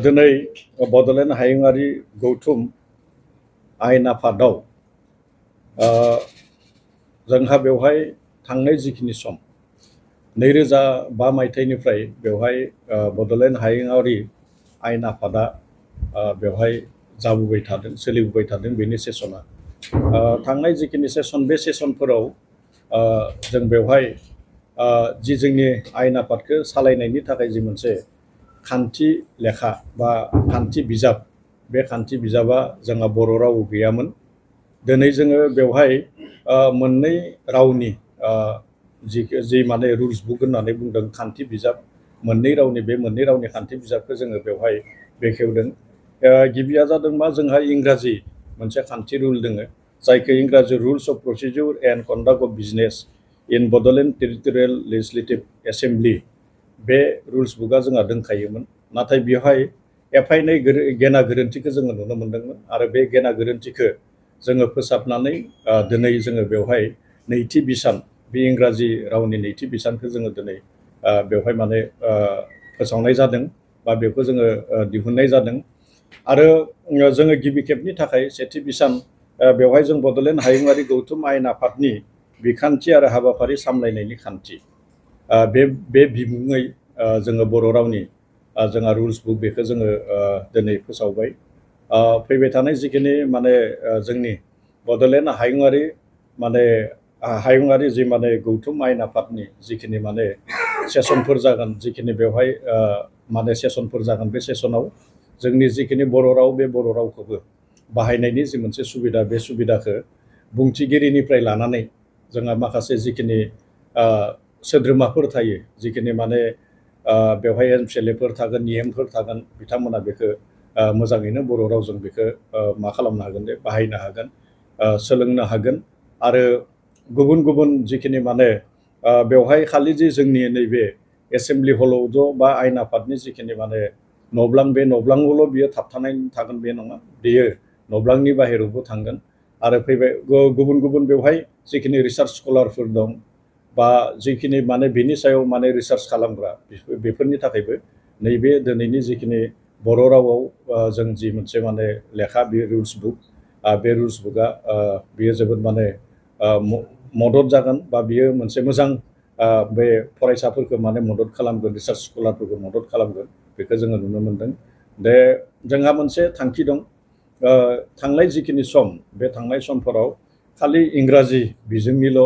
दिनै बड'लेण्ड हायुङारि गौथुम आयेन आफादाव जोंहा बेवहाय थांनाय जिखिनि सम 2005 मायथाइनिफ्राय बेवहाय बड'लेण्ड हायुङारि आयेन आफादा बेवहाय जाबोबाय थादों, सोलिबोबाय थादों बेनि सेसना। थांनाय जिखिनि सेसन बे सेसनफोराव जों बेवहाय जि जोंनि आयेन आफादखौ सालायनायनि थाखाय जि मोनसे खान्थि लेखा बा खान्थि बिजाब, बे खान्थि बिजाबा जोंहा बर' राव गैयामोन। दिनै जोङो बेवहाय मोननै रावनि जि माने रुल्स बुक होननानै बुंदों खान्थि बिजाब, मोननै रावनि बे मोननै रावनि खान्थि बिजाबखौ जोङो बेवहाय बेखेवदों। गिबिया जादों मा, जोंहा इंराजि मोनसे खान्थि रुल दोङो, जायखौ इंराजि rules of procedure and conduct of business in Bodoland territorial legislative assembly, बे रुल्स बुकआ जोंहा दंखायोमोन। नाथाय बेवहाय एफा एनै गेना गोरोन्थिखौ जोङो नुनो मोन्दोंमोन आरो बे गेना गोरोन्थिखौ जोङो फोसाबनानै दिनै जोङो बेवहाय नैथि बिसान, बे इंराजि रावनि नैथि बिसानखौ जोङो दिनै बेवहाय माने फोसावनाय जादों बा बेखौ जोङो दिहुननाय जादों। आरो जोङो गिबि खेबनि थाखाय सेथि बिसान बेवहाय जों बड'लेण्ड हायुङारि गौथुम आयेन आफादनि बिखान्थि आरो हाबाफारि सामलायनायनि खान्थि, बे बिमुङै जोङो बर' रावनि जोंहा रुल्स बुक बेखौ जोङो दिनै फोसावबाय। फैबाय थानाय जिखिनि माने जोंनि बड'लेण्ड हायुङारि जि माने गौथुम आयेन आफादनि जिखिनि माने सेसनफोर जागोन, जिखिनि बेवहाय माने सेसनफोर जागोन, बे सेसनाव जोंनि जिखिनि बर' राव, बे बर' रावखौबो बाहायनायनि जि मोनसे सुबिदा, बे सुबिदाखौ बुंथिगिरिनिफ्राय लानानै जोंहा माखासे जिखिनि सोद्रोमाफोर थायो, जिखिनि माने बेवहाय एमसिएलएफोर थागोन, निएमफोर थागोन, बिथांमोना बेखौ मोजाङैनो बर' रावजों बेखौ मा खालामनो हागोन, बाहायनो हागोन, सोलोंनो हागोन। आरो गुबुन गुबुन जिखिनि माने बेवहाय खालि जे जोंनि नैबे एसेम्बलि हलाव बा आयेन आफादनि जिखिनि माने नब्लां, बे नब्लाङावल' बियो थाबथानानै थागोन बे नङा, बेयो नब्लांनि बाहेरावबो थांगोन। आरो फैबाय गुबुन गुबुन बेवहाय जिखिनि रिसार्च स्कलारफोर दं बा जिखिनि माने बेनि सायाव माने रिसार्च खालामग्रा, बेफोरनि थाखायबो नैबे दिनैनि जिखिनि बर' रावाव जों जि मोनसे माने लेखा, बे रुल्स बुक, बे रुल्स बुकआ बियो जोबोद माने मदद जागोन बा बियो मोनसे मोजां बे फरायसाफोरखौ माने मदद खालामगोन, रिसार्च स्कलारफोरखौ मदद खालामगोन, बेखौ जोङो नुनो मोन्दों। जोंहा मोनसे थांखि दं, थांनाय जिखिनि सम, बे थांनाय समफोराव खालि इंराजि बिजोंनिल'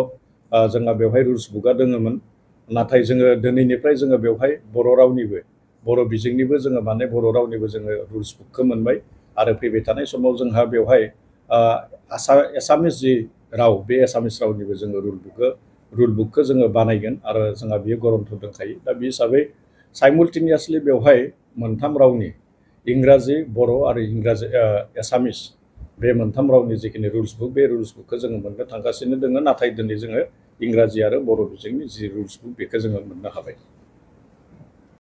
जोंहा बेवहाय रुल्स बुकआ दङमोन। नाथाय जोङो दिनैनिफ्राय जोङो बेवहाय बर' रावनिबो, बर' बिजोंनिबो जोङो माने बर' रावनिबो जोङो रुल्स बुकखौ मोनबाय। आरो फैबाय थानाय समाव जोंहा बेवहाय एसामिस जि राव, बे एसामिस रावनिबो जोङो रुल बुकखौ जोङो बानायगोन आरो जोंहा बियो गरन्थ दंखायो। दा बे हिसाबै साइमultaneously बेवहाय मोनथाम रावनि, इंराजि, बर' आरो एसामिस, बे मोनथाम रावनि जिखिनि रुल्स बुक, बे रुल्स बुकखौ जोङो मोननो थांगासिनो दङ। नाथाय दिनै जोङो इंराजि आरो बर' बिजोंनि जि रुल्स बुक, बेखौ जोङो मोननो हाबाय।